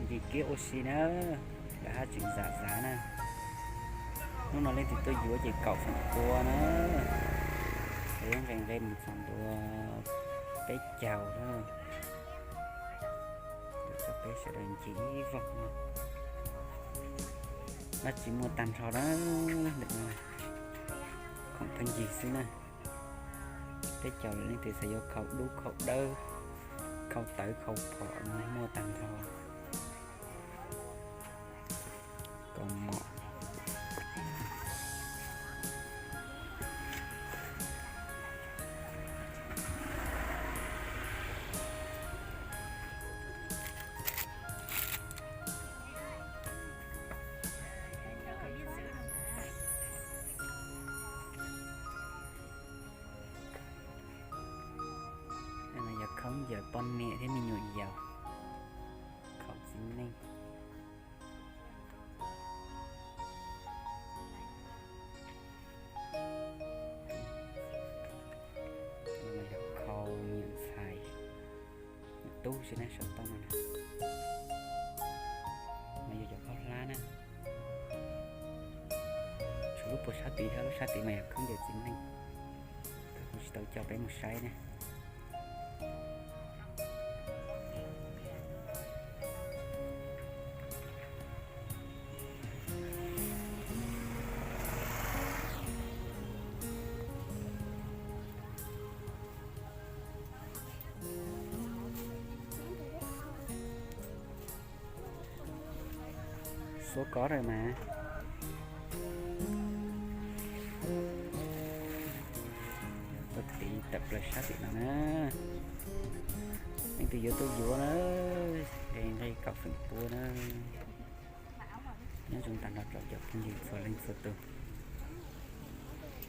Dim kiag ua si na, lawv haj tseem zam zav na. Hnub no leej twg tuaj yuav ces kaum feem pua na. Lawv yeej nqe nqe mus txog ntua peb caug na. Lawv coj peb sawv daws nce ib vog no. Dab tsi muaj tag nrho na, ntawm no khoom pheej yig xwb na. Peb caug lawm leej twg xav yuav khau dub khau dawb, khau tawv khau phom no muaj tag nrho. Kaus mom. No yog khaub ncaws poj niam thiab me nyuam yaus, khaum txiv neej. Khau niam ntxhais, niam tub xwb na, saum toj no na. No yog cov khaub hlab na. Tshuav lub puag sab tid thiab, lub sab tid mas yog khaub ncaws txiv neej. Kuv tsis tau coj peb mus saib na. Suav kov lawm mas. Ua tid tawm plaws sab tim no na. Leej twg yuav tuaj yuav na, nqe nqe kaum feem pua na. Nyob zoo tag nrho rau cov phooj ywg txhua leej txhua tus.